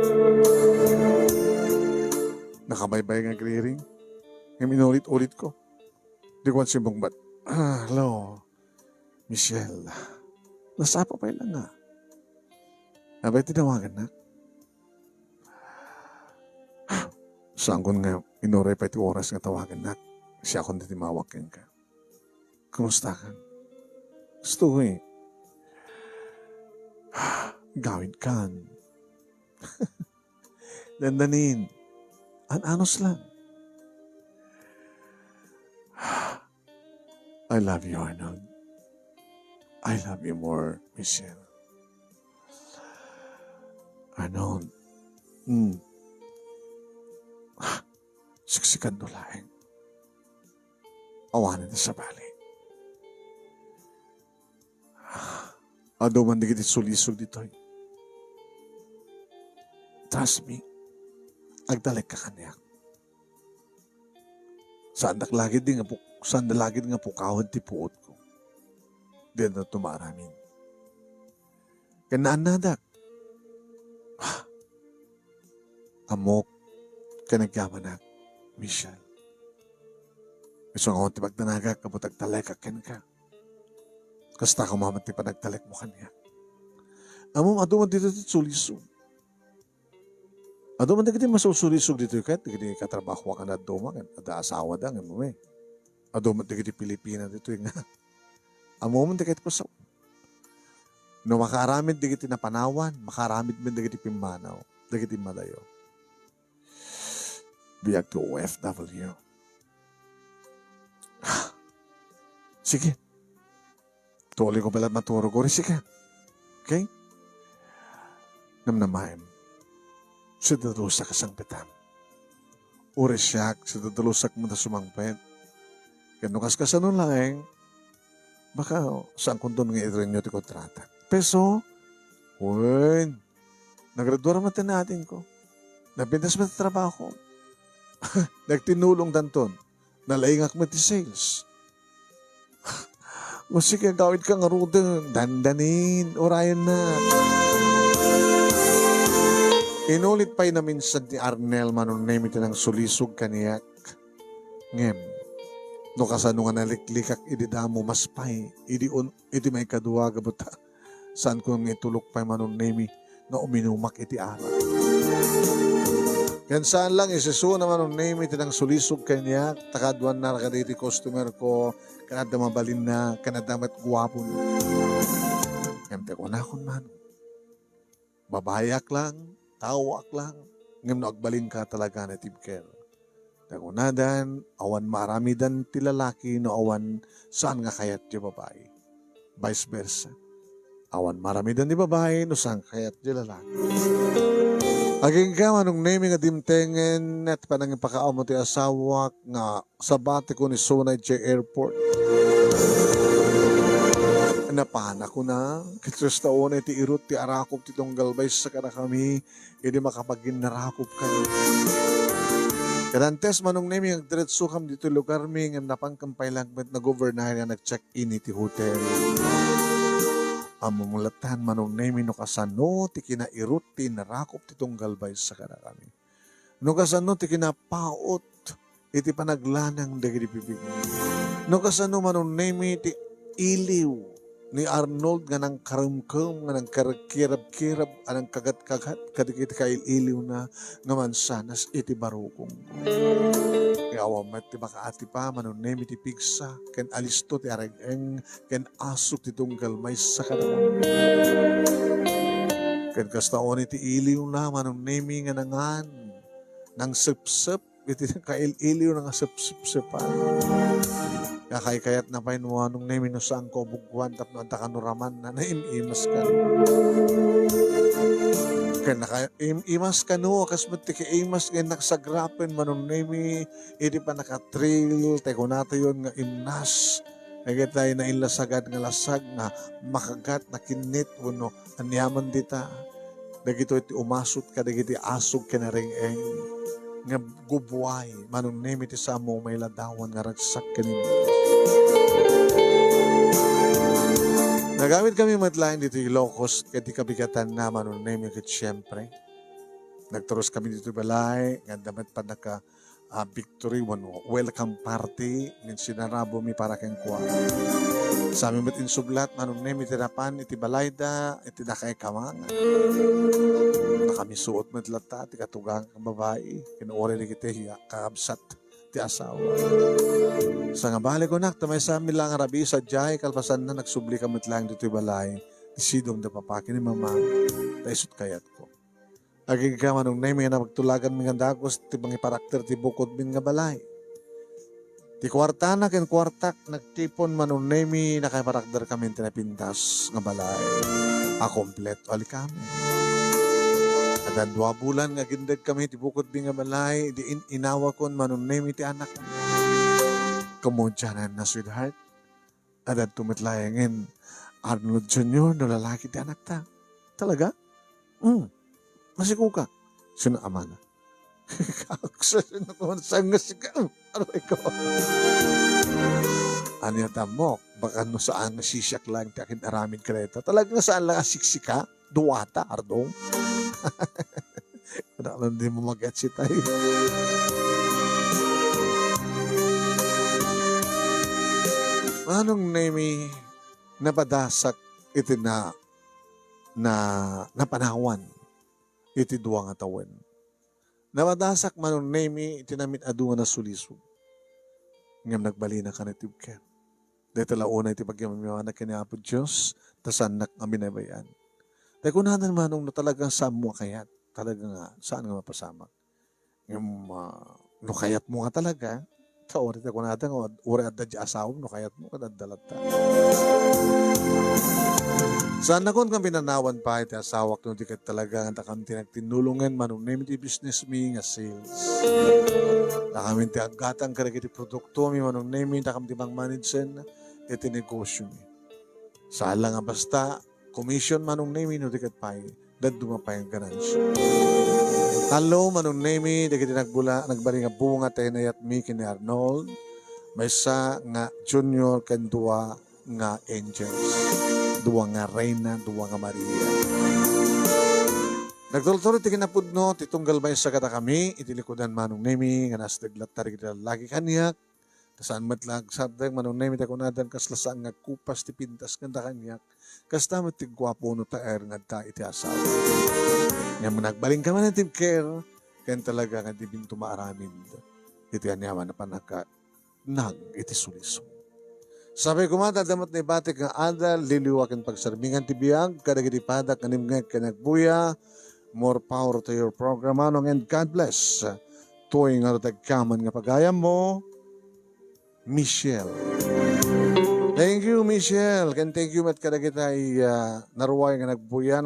Nakabaybay nga agriring. Ngem inulit-ulit ko. Di ko simmungbat. Ah, hello, Michelle. Nasapa pay lang nga. Apay tinawagannak? Saankon nga inuray pay ti oras nga tawagannak. Siakon ti timawag kenka. Kumusta ka? Gusto ko eh. Gawid kan. Dandanin. An-anos lang. I love you, Arnold. I love you more, Michelle. Arnold. Mm. Siksikando laeng. Awanen ti sabali. Adu man dagiti sulisog ditoy. Trust me, agtalekka kaniak. Saandak lagid nga puk-, saanda lagid nga pukawan ti puotko. Diak tumaramin. Ken naannadak. Ammok, ken agyamanak, Michelle. Isu nga awan ti pagdanagak, gapu ta agtalekak kenka. Kasta koma met ti panagtalekmo kaniak. Ammom, adu met ditoy ti sulisog. Adu met dagiti masursulisog ditoy ket dagiti katrabahoak nga dadduma, ken adda asawada, ngem umi. Adu met dagiti Pilipina ditoy nga ammom, dagiti kusaw. No makaaramid dagiti napanawan, makaaramid met dagiti pimmanaw, dagiti madayo. Biag ti O F W. Sige. Tuloy ko pala maturog. Uri, sige. Okay? Namnamaem. Sida dalusak a sangpetam. Uri siak, sida dalusak met a sumangpet. Ken no kaskasano laeng, baka saan kunton nga irenyo ti kontrata. Peso? Wen. Nagradua met ti naadingko. Napintas met ti trabaho. Nagtinulong danton. Nalaingak met ti sales. O sige, agawidka ngaruden. Dandanin, urayennak. Inulit pay naminsan ni Arnel, Manong Nemi, ti nangsulisog kaniak. Ngem, no kasano nga naliklikak idi damo, mas pay, idi un-, idi maikadua, gapu ta saanko nga itulok pay, Manong Nemi, nga uminumak iti arak. Ken saan lang, isisuna, Manong Nemi, ti nangsulisog kaniak, ta kaaduanna kadagiti customer ko, ken adda mabalinna, ken adda met guapona. Ngem ti kunakon, Manong, babayiak lang, taoak lang, ngem no agbalinka, talaga natibker. Nakunadan, awan maaramidan ti lalaki no awan saan nga kayat ti babai. Vice versa. Awan maaramidan ti babai no saan kayat ti lalaki. Agingga, Manong Nemi, nga dimtengen ti panangipakaammo ti asawak nga sabatiko ni Sona idiay airport. Napanak, kuna, ket kasta unay ti irut ti arakop ti tunggal maysa kadakami, idi makapaginnarakop kami. Ket antes, Manong Nemi, agdiretsokam ditoy lugarmi, ngem napankam pay lang met nagubernayan nga nag-check-in iti hotel. Ammom latta, Manong Nemi, no kasano ti kinairut ti innarakop ti tunggal maysa kadakami. No kasano ti kinapaut iti panaglanang dagiti bibig. No kasano, Manong Nemi, ti iliw ni Arnold nga nangkaremkem, nga nangkarkirabkirab, a nangkagatkagat kadagiti kail-iliwna nga mansanas iti barukongko. Nga awan met ti makaatipa, Manong Nemi, ti pigsa, ken alisto ti areng-eng, ken asuk ti tunggal maysa kadakami. Ken kasta unay ti iliwna, Manong Nemi, nga nangan, nangsepsep iti kail-iliwna nga sepsepsepan. Nga kaykayatna pay no, Manong Nemi, no saanko a bugwan tapno adda kano ramanna, naim-imas kano. Ken naka-, im-imas kano, kas met ti kaimas nga innak sagrapen, Manong Nemi, iti pannakatrail, tay kunatayon nga imnas. Dagitay nainlasagad nga lasag nga makagat, nakinnit, wenno aniaman dita. Dagitoy ti umasut kadagiti asuk ken areng-eng nga gubbuay, Manong Nemi, ti saanmo nga mailadawan nga ragsak ken imbias. Nagawidkami met laeng ditoy Ilocos ket ti kabigatanna, Manong Nemi, ket siempre, nagturoskami ditoy balay nga adda met pannaka-, ah, victory wenno welcome party nga sinarabami para kenkuana. Sami met insublat, Manong Nemi, ti napan iti balayda iti nakaikamangan. Nakamisuot met latta ti katugang nga babai ken uray dagiti kakabsat ti asawa. Sa nga bale, kunak, ta maysami la nga rabii sadiay, kalpasanna, nagsublika met laeng ditoy balay ti sidong da papa ken ni mama, ta isut kayatko. Agingga, Manong Nemi, nga napagtulaganmi nga dagus ti mangiparakder ti bukodmin nga balay. Ti kuartana ken kuartak nagtipon, Manong Nemi, nakaiparakderkami ti napintas nga balay a kompleto a likamen. Adda dua bulan nga agindegkami ti bukodmi nga balay, idi in-inawakon, Manong Nemi, ti anak. Kamudiananna, sweetheart. Adda met laengen Arnold Junior no lalaki ti anakta. Talaga? Hmm. Masikokak. Sino amana? Kaksa, sino ko man saan nga sika? Aray ko. Ania ta, Mok? Baka no saan nga sisiak lang ti akin aramid kadayta. Talaga nga saan lang a siksika? Duata, Ardong. Anak lang, di mo mag-gets itay. Manong Nemi, napadasak iti na, na, napanawan iti dua nga tawen. Napadasak, Manong Nemi, iti namit-adu nga nasulisog. Ngem nagbalina ka na ti ibker. Dayta la unay ti pagyamyamanna ken ni Apo Dios, ta saannak nga binaybay-an. Tay kunanan, Manong, no talagang saanmo a kayat, talaga nga saan nga mapasamak. Ngem, ah, no kayatmo nga talaga, ta uray ta kunada nga, uray adda di asawam, no kayatmo, ket adda latta. Saannakon nga pinanawan pay ti asawak no di ket talaga nga dakam ti nagtinnulongen, Manong Nemi, ti business mi nga sales. Dakam ti aggatang kadagiti produkto mi, Manong Nemi, dakam ti mangmanagen iti negosyo mi. Saan la nga basta commission, Manong Nemi, no di ket pay dadduma pay nga ganansya. Hello, Manong Nemi, dagiti nagbula-, nagbalin nga bunga ti inayat mi ken ni Arnold, maysa nga Junior ken dua nga Angels, dua nga Reyna, dua nga Maria. Nagturturit ti kinapudno ti tunggal maysa kadakami iti likudan, Manong Nemi, nga nasteg latta dagiti lallaki kaniak, ta saan met la agsardeng, Manong Nemi, ta kunadan kasla saan nga agkupas ti pintas kaniak. Kasta met ti guapo no taer nga adda iti asawa. Ngem nagbalinka man iti care, ken talaga nga dibinto maaramid iti aniaman a pannaka-, nag iti sulisog. Sapay koma ta adda met naibatik nga adal, liwliwa ken pagsarmingan ti biag kadagiti padak nga nimngeg ken agbuya. More power to your program, Manong, and God bless. Toy nga rutagkaman nga pagayammo, Michelle. Thank you, Michelle. Ken thank you met kadagiti, ah, naruay nga nagbuya,